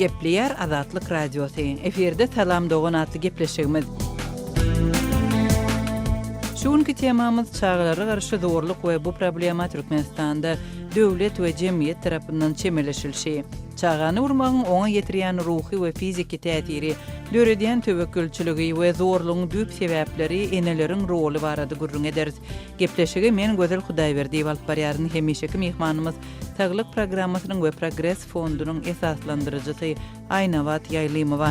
Gepleýär Azatlyk Radiosy. Efirde Salam dogan atly gepleşigimiz. Şu günki temamyz çagalara garşy zorluk we bu problema Türkmenistanda döwlet we jemgyýet tarapyndan çemeleşilişi. Çagany urmagyň oňa ýetirýän ruhy we fiziki täsiri, döredýän töwekgelçiligi we zorlugyň düýp sebäpleri, eneleriň roly barada gürrüň ederis. Gepleşigi men Gözel Hudaýberdiýewa alyp barýaryn. Hemişeki myhmanymyz Saglyk programmasynyň we Progres fondunyň esaslandyryjysy Aýnabat Ýaýlymowa.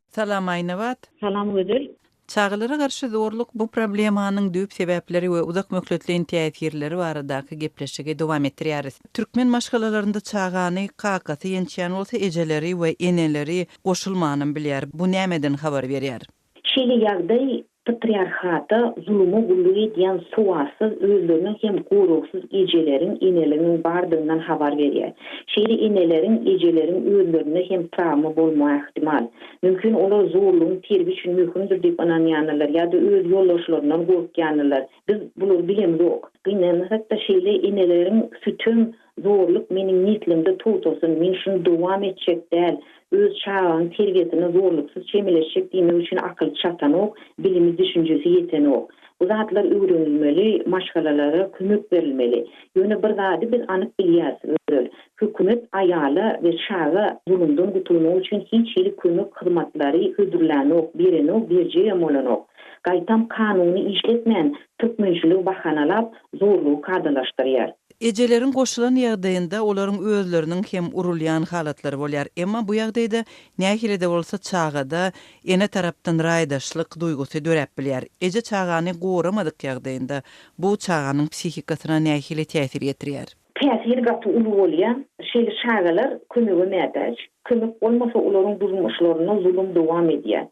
Salam Aýnabat. Salam Gözel. Çagalara garşy zorluk bu problemanyň düýp sebäpleri we uzak möhletleýin täsirleri baradaky gepleşigi dowam etdirýäris. Türkmen maşgalalarynda çagany kakasy ýençýän bolsa ejeleri we eneleri goşulmanam bilýär. Bu nämeden habar berýär? Şeýle ýagdaý patriarhata, zuluma gulluk edýän sowatsyz, özleriniň hem goragsyz ejeleriň, eneleriň bardygyndan habar berýär. Şeýle eneleriň, ejeleriň özlerinde hem trawma bolmagy ähtimal. Mümkin olar zorlugyň terbiýe üçin möhümdir diýip ynanýandyrlar ýa-da öz ýoldaşlaryndan gorkýandyrlar. Biz bulary bilemzok. Gynansak-da şeýle eneleriň sütem, zorluk meniň neslimde togtasyn, men şuny dowam etjek däl, öz çagaň terbiýesine zorluksyz çemeleşjek diýmek üçin akyly çatanok, bilimi düşünjesi ýetenok. Bu zatlar öwrenilmeli, maşgalalara kömek berilmeli. Ýöne bir zady biz anyk bilýäris, Gözel. Hökümet aýala we çaga zulumdan gutulmak üçin hiç hili kömek hyzmatlary hödürlänok, berenok, berjegem bolanok. Gaýtam kanuny işletmän, türkmençiligi bahanalap, zorlugy kadalaşdyrýar. Ejeleriň goşulan ýagdaýynda olaryň özleriniň hem urulýan halatlary bolýar. Emma bu ýagdaýda nähili-de bolsa çagada ene tarapdan raýdaşlyk duýgusy döräp bilýär. Eje çagany goramadyk ýagdaýynda bu çaganyň psihikasyna nähili täsir ýetirýär? Täsiri gaty uly bolýar. Şeýle çagalar kömege mätäç. Kömek bolmasa olaryň durmuşlarynda zulum dowam edýär.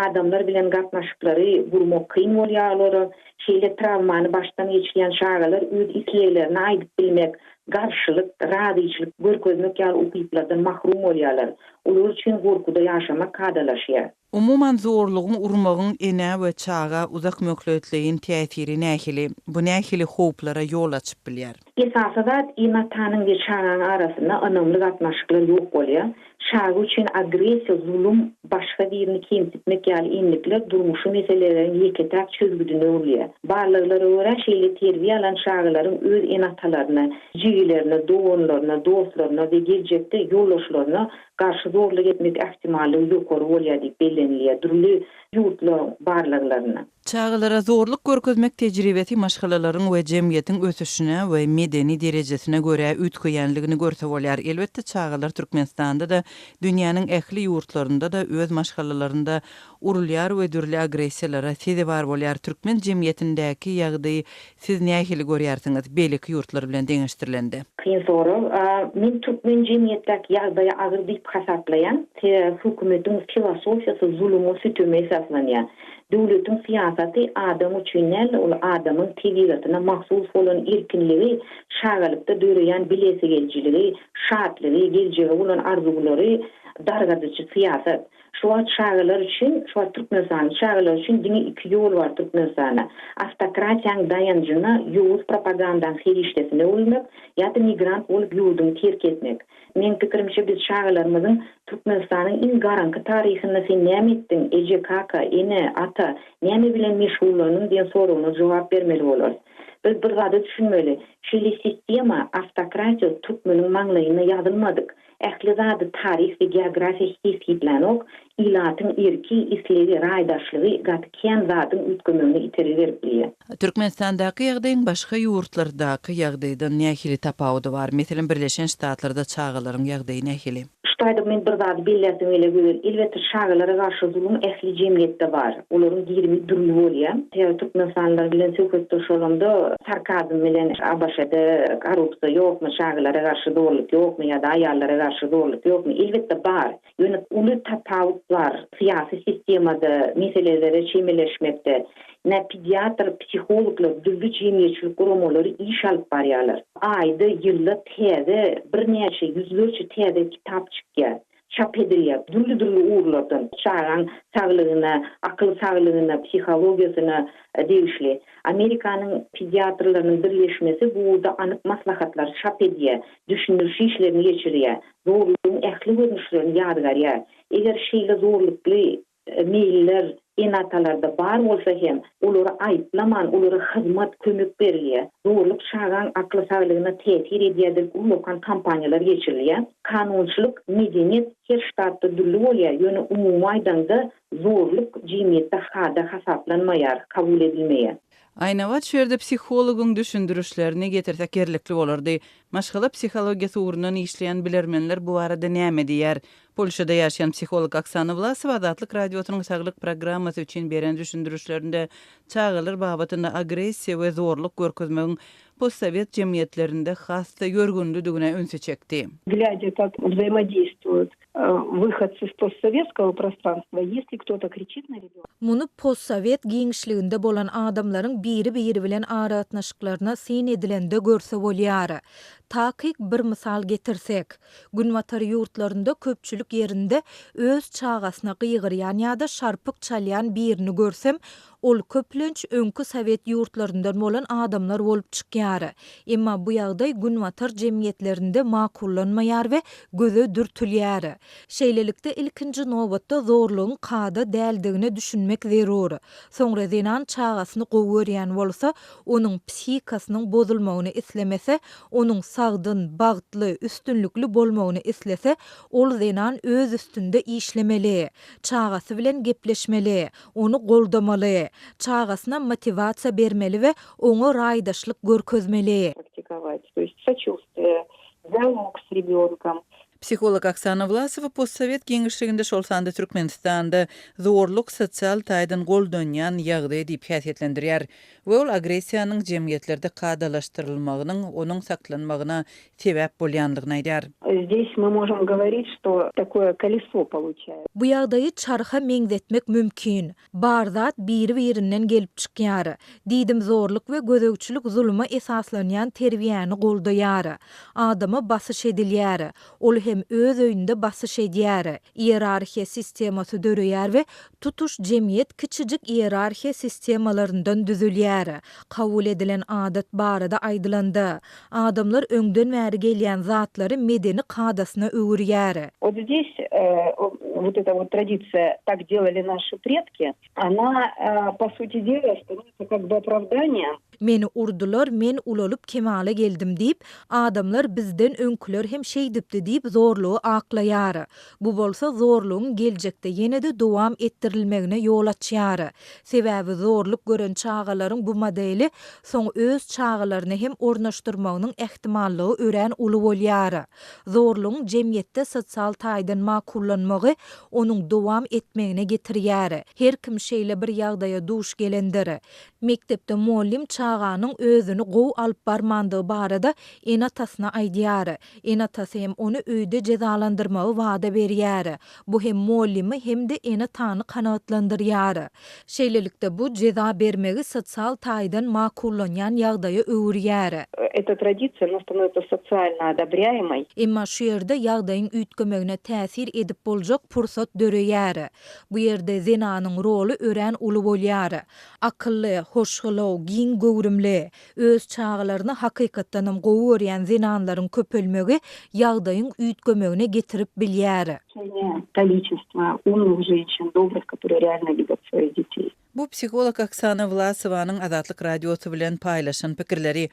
Adamlar bilen gatnaşyklary gurmak kyn bolýar olara. Şeýle trawmany başdan geçirýän çagalar öz isleglerini aýdyp bilmek, garşylyk, razyçylyk görkezmek ýaly ukyplardan mahrum bolýarlar. Olar üçin gorkuda ýaşamak kadalaşýar. Umuman zorlugyň urmagyň enä we çaga uzak möhletleýin täsiri nähili? Bu nähili howplara ýol açyp bilýär? Esasy zat ene-atanyň we çagaň arasynda ynamly gatnaşyklar ýok bolýar. Çaga üçin agressiýa, zulum, başga birini kemsitmek ýaly endikler durmuşy meseleleriň ýeke-täk çözgüdine öwrülýär. Barlaglara görä şeýle terbiýe alan çagalaryň öz ene-atalaryna, jigilerine, doganlaryna, dostlaryna we geljekde ýoldaşlaryna garşy zorluk etmek ähtimallygy ýokary bolýar diýip bellenilýär dürli ýurtlaryň barlaglarynda. Çagalara zorluk görkezmek tejribesi maşgalalaryň we jemgyýetiň ösüşine we medeni derejesine görä üýtgeýänligini görse bolýar. Elbetde, çagalar Türkmenistanda-da, dünýäniň ähli ýurtlarynda-da öz maşgalalarynda urulýar we dürli agressiýalara sezewar bolýar. Türkmen jemgyýetindäki ýagdaýy Siz nähili görýärsiňiz, beýleki ýurtlar bilen deňeşdirilende? Kyn sorag. Men türkmen jemgyýetdäki ýagdaýy agyr diýip hasaplaýan. Sebäbi hökümetiň filosofiýasy zuluma, süteme esaslanýar. Döwletiň syýasaty adam üçin däl-de, ol adamyň tebigatyna mahsus bolan erkinligi, çagalykda döreýän bilesigelijiligi, şatlygy, geljege bolan arzuwlary dargadyjy syýasat. Şu wagt çagalar üçin, şu wagt Türkmenistanda çagalar üçin diňe iki ýol bar Türkmenistanda. Awtokratiýaň daýanjyna, ýowuz propagandaň serişdesine öwrülmek ýa-da migrant bolup ýurduňy terk etmek. Meň pikirimçe biz çagalarymyzyň Türkmenistanyň iň garaňky taryhynda sen näme etdiň, eje, kaka, ene, ata, näme bilen meşgullandyň diýen soragyna jogap bermeli bolarys. Biz bir zada düşünmeli, şeýle sistema, awtokratiýa türkmeniň maňlaýyna ýazylmadyk. Ähli zady taryh we geografiýa kesgitlänok, ilatyň erki, islegi, raýdaşlygy gaty kän zadyň üýtgemegine itergi berip bilýär. Türkmenistandaky ýagdaýyň başga ýurtlardaky ýagdaýdan nähili tapawudy bar? Meselem, Birleşen Ştatlarda çagalaryň ýagdaýy nähili? Şu taýda men bir zady belläsim gelýär Gözel. Elbetde çagalara garşy zulum ähli jemgyýetde bar. Olaryň gerimi dürli bolýar. Sebäbi türkmenistanlylar bilen söhbetdeş bolamda sarkazm bilen ABŞ-da korrupsiýa ýokmy, çagalara garşy zorluk ýokmy ýa-da aýallara garşy zorluk ýokmy? Elbetde bar. Ýöne uly tapawut bar syýasy sistemada meselelere çemeleşmekde. Ine pediatr, psihologlar, dürli jemgyýetçilik guramalary iş alyp barýarlar. Aýda, ýylda täze birnäçe, ýüzlerçe täze kitap çykýar. çap edilýär, dürli-dürli ugurlardan, çagaň saglygyna, akyl saglygyna, psihologiýasyna degişli. Amerikanyň pediatrlarynyň birleşmesi bu ugurda anyk maslahatlary çap edýär, düşündiriş işlerini geçirýär, zorlugyň ähli görnüşlerini ýazgarýar. Eger şeýle zorlukly meýiller ene-atalarda bar bolsa hem, olary aýyplaman, olara hyzmat, kömek berilýär. Zorluk çagaň akyl saglygyna täsir edýär diýip ullakan kampaniýalar geçirilýär. Kanunçylyk, medeniýet her ştatda dürli bolýar, ýöne umumy aýdaňda zorluk jemgyýetde kada hasaplanmaýar, kabul edilmeýär. Aýnabat şu ýerde psihologyň düşündirişlerini getirsek ýerlikli bolardy. Maşgala psihologiýasy ugrundan işleýän bilermenler bu barada näme diýýär? Polşada ýaşaýan psiholog Oksana Wlasowa Azatlyk Radiosynyň Saglyk programmasy üçin beren düşündirişlerinde çagalar babatynda agressiýa we zorluk görkezmegiň postsowet jemgyýetlerinde has-da ýörgünlidigine ünsi çekdi. Глядя, как взаимодействуют выходцы с постсоветского пространства, если кто-то кричит на ребенка. Muny postsowet giňişliginde bolan adamlaryň biri-biri bilen aragatnaşyklaryna syn edilende görse bolýar. Takyk bir mysal getirsek, Günbatar ýurtlarynda köpçülik ýerinde öz çagasyna gygyrýan ýa-da şarpyk çalýan birini görsem, ol köplenç öňki sowet ýurtlaryndan bolan adamlar bolup çykýar. Emma bu ýagdaý günbatar jemgyýetlerinde makullanmaýar we göze dürtülýär. Şeýlelikde, ilkinji nobatda zorlugyň kada däldigine düşünmek zerur. Soňra zenan çagasyny gowy görýän bolsa, onuň psihikasynyň bozulmagyny islemese, onuň sagdyn, bagtly, üstünlikli bolmagyny islese, ol zenan öz üstünde işlemeli. Çagasy bilen gepleşmeli, ony goldamaly, çagasyna motiwasiýa bermeli we oňa raýdaşlyk görkezmeli. Практиковать, то есть сочувствие, диалог с ребенком. Psiholog Oksana Wlasowa postsowet giňişliginde, şol sanda Türkmenistanda zorluk sosial taýdan goldanýan ýagdaý diýip häsiýetlendirýär we ol agressiýanyň jemgyýetlerde kadalaşdyrylmagynyň onuň saklanmagyna sebäp bolýandygyny aýdýar. Здесь мы можем говорить, что такое колесо получается. Bu ýagdaýy çarha meňzetmek mümkin. Bar zat biri-birinden gelip çykýar. Diýdimzorluk we gözegçilik zuluma esaslanýan terbiýäni goldaýar. Adama basyş edilýär. Ol hem öz öýünde basyş edýär. Iýerarhiýa sistemasy döreýär we tutuş jemgyýet kiçijik iýerarhiýa sistemalaryndan düzülýär. Kabul edilen adat barada aýdylanda, adamlar öňden bäri gelýän zatlary medeni kadasyna öwürýär. Wot zdes wot eta wot tradisiýa tak delali naşi predki, ona po suti dela stanovitsya kak by opravdaniýem. Meni urdular, men ulalyp kemala geldim diýip, adamlar bizden öňküler hem şeýdipdi diýip zorlugy aklaýar. Bu bolsa zorlugyň geljekde ýene-de dowam etdirilmegine ýol açýar. Sebäbi zorluk gören çagalaryň bu modeli soň öz çagalaryna hem ornaşdyrmagynyň ähtimallygy örän uly bolýar. Zorlugyň jemgyýetde sosial taýdan makullanmagy onuň dowam etmegine getirýär. Her kim şeýle bir ýagdaýa duş gelendir. Mekdepde mugallym çaganyň özüni gowy alyp barmandygy barada ene-atasyna aýdýar. Ene-atasy hem ony öýde jezalandyrmagy wada berýär. Bu hem mugallymy hem-de ene-atany kanagatlandyrýar. Şeýlelikde, bu jeza bermegi sosial taýdan makullanýan ýagdaýa öwürýär. Эta tradisiýa, ona stanovitsya sosialno odobrýaýmoý. Emma şu ýerde ýagdaýyň üýtgemegine täsir edip boljak pursat döreýär. Bu ýerde zenanyň roly örän uly bolýar. Akylly, hoşgylaw, giň göwrümli, öz çagalaryny hakykatdanam gowy görýän zenanlaryň köpelmegi ýagdaýyň üýtgemegine getirip bilýär. Количество умных женщин, добрых, которые реально любят своих детей. Bu psiholog Oksana Wlasowanyň Azatlyk Radiosy bilen paýlaşan pikirleri.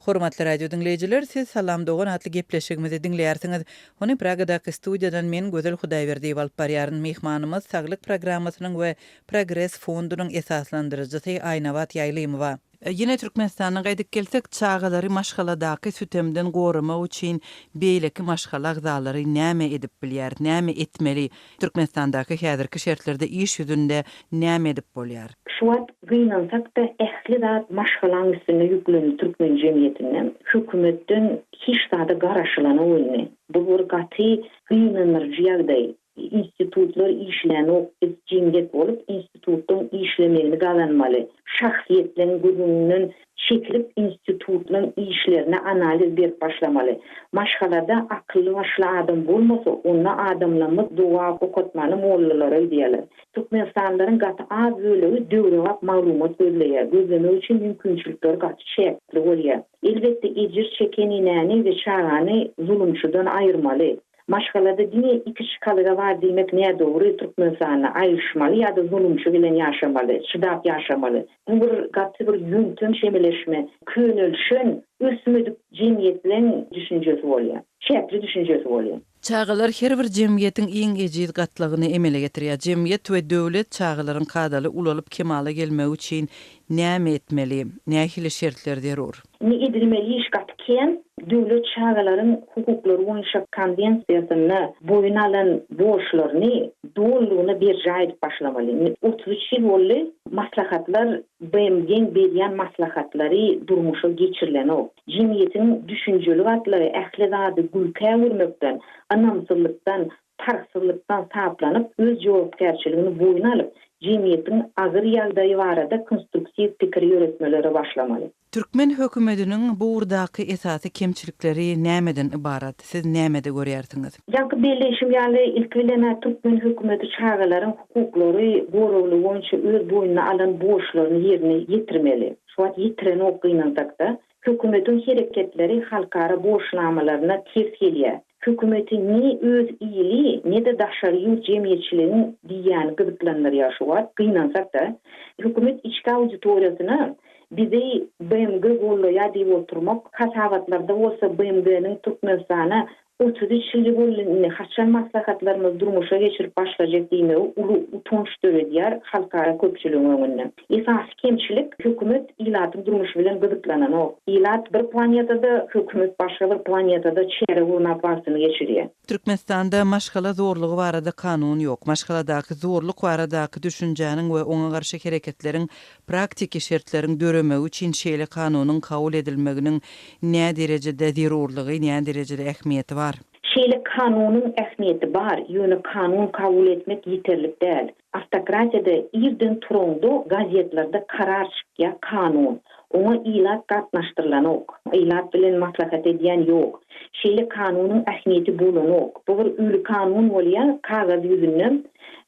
Hormatly radio diňleýjiler, siz Salam dogan atly gepleşigimizi diňleýärsiňiz. Ony Pragadaky studiýadan men Gözel Hudaýberdiýewa alyp barýaryn. Myhmanymyz Saglyk programmasynyň we Progres fondunyň esaslandyryjysy Aýnabat Ýaýlymowa. Ýene Türkmenistana gaýdyp gelsek, çagalary maşgaladaky sütemden goramak üçin beýleki maşgala agzalary näme edip bilýär, näme etmeli? Türkmenistandaky häzirki şertlerde iş ýüzünde näme edip bolýar? Şu wagt gynansak-da ähli zat maşgalaň üstüne ýüklendi türkmen jemgyýetinde. Hökümetden hiç zada garaşylanok indi. Bu bir gaty gynandyryjy ýagdaý. Institutlar işlänok, biz jemgyýet bolup institutlaň işlemegini gazanmaly. Şahsyýetleň gürrüňinden. Çekilip institutlaň işlerine analiz berip başlamaly. Maşgalada akylly-başly adam bolmasa, onda adamlamyz doga okatmany mollalara gidýärler. Türkmenistanlylaryň gaty az bölegi döwrebap maglumat gözleýär. Gözlemek üçin mümkinçilikleri gaty çäkli bolýar. Elbetde ejir çeken enäni we çagany zulumçydan aýyrmaly. Maşgalada diňe iki çykalga bar diýmek nädogry Türkmenistanda aýryşmaly ýa-da zulumçy bilen ýaşamaly, çydap ýaşamaly. Bu bir gaty bir ýöntem çemeleşme, könelşen, ösmedik jemgyýetleň düşünjesi bolýar. Çäkli düşünjesi bolýar. Çagalar her bir jemgyýetiň iň ejiz gatlagyny emele getirýär. Jemgyýet we döwlet çagalaryň kadaly ulalyp kemala gelmegi üçin näme etmeli? Nähili şertler zerur? Indi edilmeli iş gaty kän. Döwlet çagalaryň hukuklary boýunça konwensiýasynda boýun alan borçlaryny dolulygyna berjaý edip başlamaly. Indi 33 ýyl boldy, maslahatlar, BMG-iň berýän maslahatlary durmuşa geçirilenok. Jemgyýetiň düşünjeli gatlagy ähli zady gülkä öwürmekden, ynamsyzlykdan, parhsyzlykdan saplanyp, öz jogapkärçiligini boýun alyp, jemgyýetiň agyr ýagdaýy barada konstruktiw pikir ýöretmelere başlamaly. Türkmen hökümetiniň bu ugurdaky esasy kemçilikleri nämeden ybarat? Siz nämede görýärsiňiz? Ýaňky belleýşim ýaly, ilki bilen-ä türkmen hökümeti çagalaryň hukuklary goraglygy boýunça öz boýnuna alan borçlaryny ýerine ýetirmeli. Şu wagt ýetirenok gynansak-da. Hökümetiň hereketleri halkara borçnamalaryna ters gelýär. Hökümeti ne öz ili, ne-de daşary ýurt jemgyýetçiligiň diýýäni gyzyklandyrýar şu wagt, gynansak-da. Hökümet içki auditoriýasyna bizi BMG gollaýar diýip oturmak, hasabatlarda bolsa BMG-niň Türkmenistana 33 ýyl boldy indi, haçan maslahatlarymyzy durmuşa geçirip başlajak diýmegi uly utanç döredýär halkara köpçüligiň öňünde. Esasy kemçilik, hökümet ilatyň durmuşy bilen gyzyklananok. Ilat bir planetada, hökümet başga bir planetada çäre gurnap wagtyny geçirýär. Türkmenistanda maşgala zorlugy barada kanun ýok. Maşgaladaky zorluk baradaky düşünjäniň we oňa garşy hereketleriň praktiki şertleriň döremegi üçin şeýle kanunyň kabul edilmeginiň näderejede zerurlygy, näderejede ähmiýeti bar? Şeýle kanunyň ähmiýeti bar, ýöne kanun kabul etmek ýeterlik däl. Awtokratiýada irden turaňda gazetlerde karar çykýar, kanun. Oňa ilat gatnaşdyrylanok. Ilat bilen maslahat edýän ýok. Şeýle kanunyň ähmiýeti bolanok. Bu bir öli kanun bolýar, kagyz ýüzünde.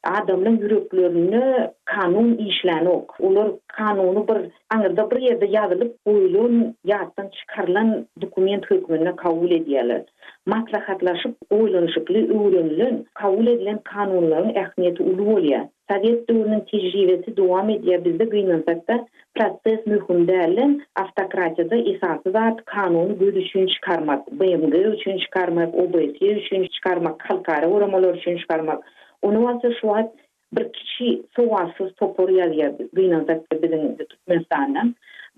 Adamlaň ýüreklerinde kanun işlänok. Olar kanuny bir aňyrda bir ýerde ýazylyp goýlan, ýatdan çykarylan dokument hökmünde kabul edýärler. Maslahatlaşyp, oýlanyşykly öwrenilen, kabul edilen kanunlaryň ähmiýeti uly bolýar. Sowet döwrüniň tejribesi dowam edýär bizde gynansak-da, proses möhüm däl-de, awtokratiýada esasy zat kanuny göz üçin çykarmak, BMG üçin çykarmak, OBSE üçin çykarmak, halkara guramalar üçin çykarmak. Ony bolsa şu wagt Bir kiçi sowatsyz topar ýazýar gynansak-da biziň Türkmenistanda.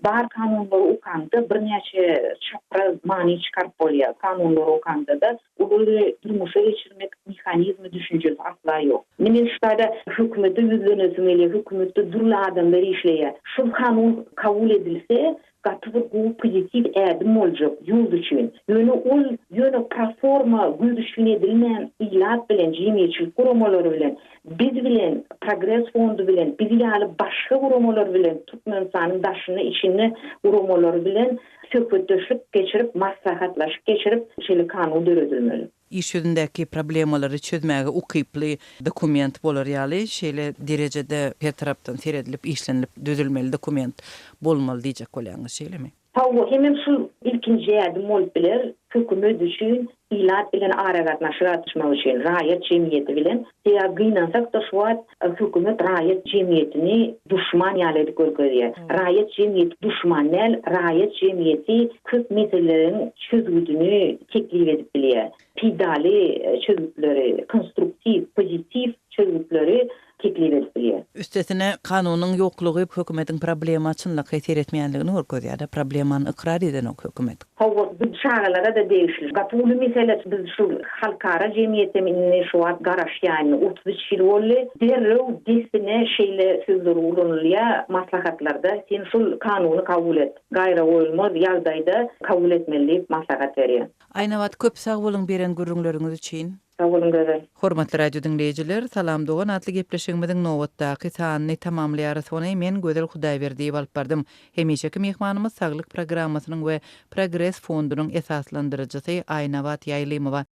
Bar kanunlary okaňda birnäçe çapraz many çykaryp bolýar. Kanunlary okaňda-da olary durmuşa geçirmek mehanizmi düşünjesi asla ýok. Indi men şu taýda hökümete ýüzlenesim gelýär. Hökümetde dürli adamlar işleýär. Şul kanun kabul edilse Gaty bir gowy pozitiw ädim boljak ýurt üçin. Ýöne ol ýöne proforma göz üçin edilmän ilat bilen jemgyýetçilik guramalary bilen biz bilen Progres fondy bilen biz ýaly başga guramalar bilen Türkmenistanyň daşynda içinde guramalary bilen söhbetdeşlik geçirip maslahatlaşyk geçirip şeýle kanun döredilmeli. Iş ýüzündäki problemalary çözmäge ukyply dokument bolar ýaly, şeýle derejede her tarapdan seredilip, işlenilip düzülmeli dokument bolmaly diýjek bolýaňyz, şeýlemi? Hawa, hemem şul ilkinji ädim bolup biler, hökümet üçin ilat bilen aragatnaşyk açmak üçin, raýat jemgyýeti bilen. Sebäbi gynansak-da şu wagt hökümet raýat jemgyýetini duşman ýaly edip görkezýär. Raýat jemgyýeti duşman däl, raýat jemgyýeti köp meseleleriň çözgüdini teklip edip bilýär. Peýdaly çözgütleri, konstruktiw, pozitiw çözgütleri teklip edip bilýär. Üstesine, kanunyň ýoklugy hökümetiň problema çynlakaý seretmeýänligini görkezýär-de, problemany ykrar edenok hökümet. Hawa, bu çagalara-da degişli. Gaty uly mesele. Biz şu halkara jemgyýetem indi şu wagt garaşýar indi 33 ýyl boldy. Derrew dessine şeýle sözler ulanylýar maslahatlarda, sen şul kanuny kabul et. Gaýragoýulmaz ýagdaýda kabul etmeli diýip maslahat berýär. Aýnabat köp sag boluň beren gürrüňleriňiz üçin. Sag boluň Gözel. Hormatly radio diňleýjiler, Salam dogan atly gepleşigimiziň nobatdaky sanyny tamamlaýarys. Ony men Gözel Hudaýberdiýewa alyp bardym. Hemişeki myhmanymyz Saglyk programmasynyň we Progres fondunyň esaslandyryjysy Aýnabat Ýaýlymowa.